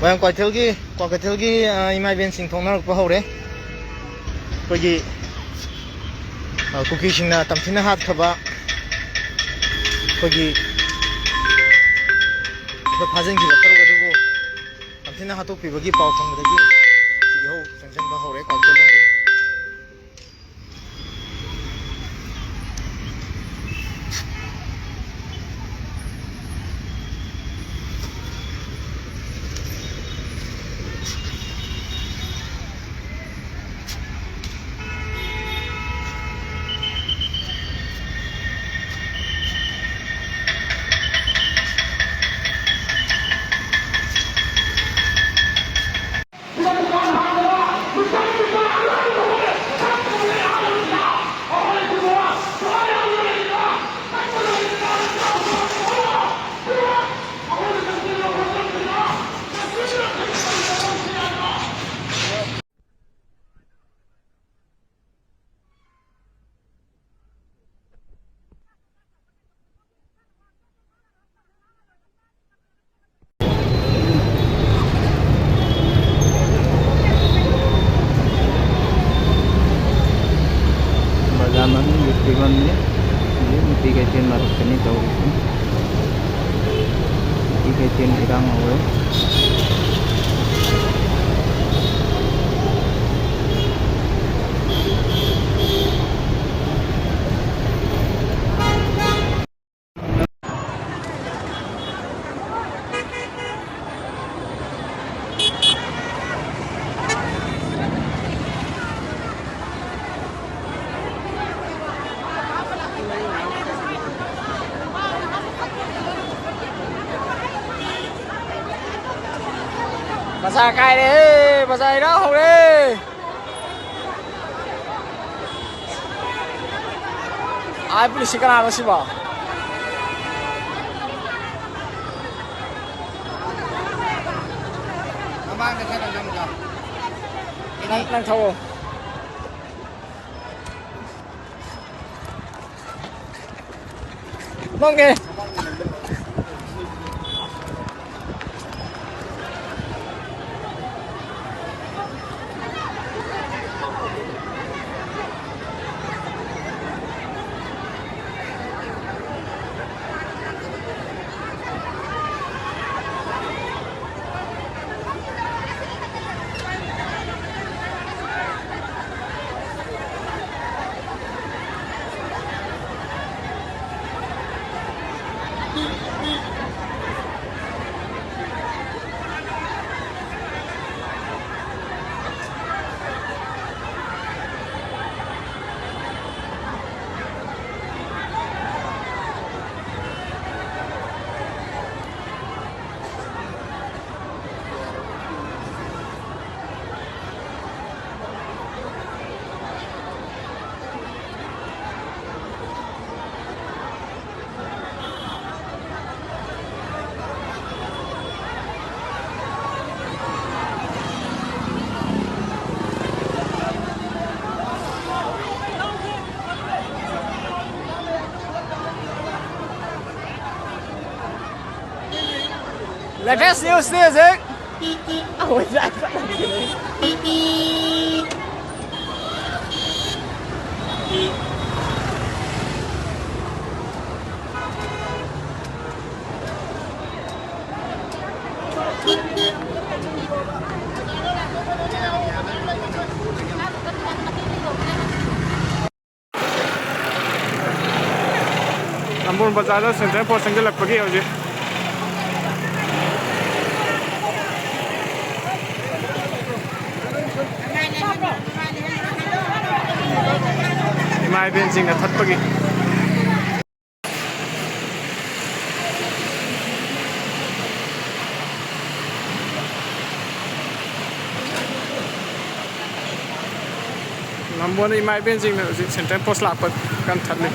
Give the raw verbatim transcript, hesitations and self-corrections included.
ꯃꯌꯥꯝ ꯀ꯭ꯋꯥꯀꯩꯊꯦꯜꯒꯤ, ꯀ꯭ꯋꯥꯀꯩꯊꯦꯜꯒꯤ, ꯑ, ꯏꯃꯥ ꯏꯕꯦꯟꯁꯤꯡ ꯊꯣꯛꯅꯔꯛꯄ ꯍꯧꯔꯦ꯫ ꯑꯩꯈꯣꯏꯒꯤ, ꯑ, ꯀꯨꯀꯤꯁꯤꯡꯅ ꯇꯝꯊꯤꯅ ꯍꯥꯠꯈ꯭ꯔꯕ ꯑꯩꯈꯣꯏꯒꯤ, ꯑꯩꯈꯣꯏ ꯐꯥꯖꯤꯟꯈꯤꯕ ꯇꯔꯨꯛ ꯑꯗꯨꯕꯨ ꯇꯝꯊꯤꯅ ꯍꯥꯠꯇꯣꯛꯄꯤꯕꯒꯤ ꯄꯥꯎ ꯐꯪꯕꯗꯒꯤ ꯏꯍꯧ ꯆꯪꯁꯤꯟꯕ ꯍꯧꯔꯦ ꯀ꯭ꯋꯥꯀꯩꯊꯦꯜ ꯂꯣꯝꯒꯤ꯫ ꯕꯖꯥꯔ ꯃꯅꯨꯡꯒꯤ ꯐꯤꯕꯝꯅꯤ꯫ ꯍꯧꯖꯤꯛ ꯅꯨꯄꯤ ꯀꯩꯊꯦꯜ ꯃꯔꯛꯇꯅꯤ ꯇꯧꯔꯤꯁꯤ꯫ ꯅꯨꯄꯤ ꯀꯩꯊꯦꯜ ꯏꯔꯥꯡ ꯍꯧꯔꯦ꯫ ꯕꯖꯥꯔ ꯀꯥꯏꯔꯦꯍꯦ, ꯕꯖꯥꯔ ꯏꯔꯥꯡ ꯍꯧꯔꯦ꯫ ꯑꯥ, ꯄꯨꯂꯤꯁꯁꯤ ꯀꯅꯥꯅꯣ ꯁꯤꯕꯣ? ꯃꯃꯥꯡꯗ ꯈꯔ ꯅꯝꯖꯧ꯫ ꯅꯪ, ꯅꯪ ꯊꯧꯑꯣ꯫ ꯅꯪꯒꯤ꯫ Latest news ꯅꯤ ꯍꯧꯖꯤꯛ꯫ ꯅꯝꯕꯣꯜ ꯕꯖꯥꯔꯗ central post ꯆꯪꯁꯤꯜꯂꯛꯄꯒꯤ ꯍꯧꯖꯤꯛ ꯏꯃꯥ ꯏꯕꯦꯟꯁꯤꯡꯅ ꯊꯠꯄꯒꯤ꯫ ꯅꯝꯕꯣꯜꯗ ꯏꯃꯥ ꯏꯕꯦꯟꯁꯤꯡꯅ ꯍꯧꯖꯤꯛ central post ꯂꯥꯛꯄ ꯀꯟ ꯊꯠꯂꯤ꯫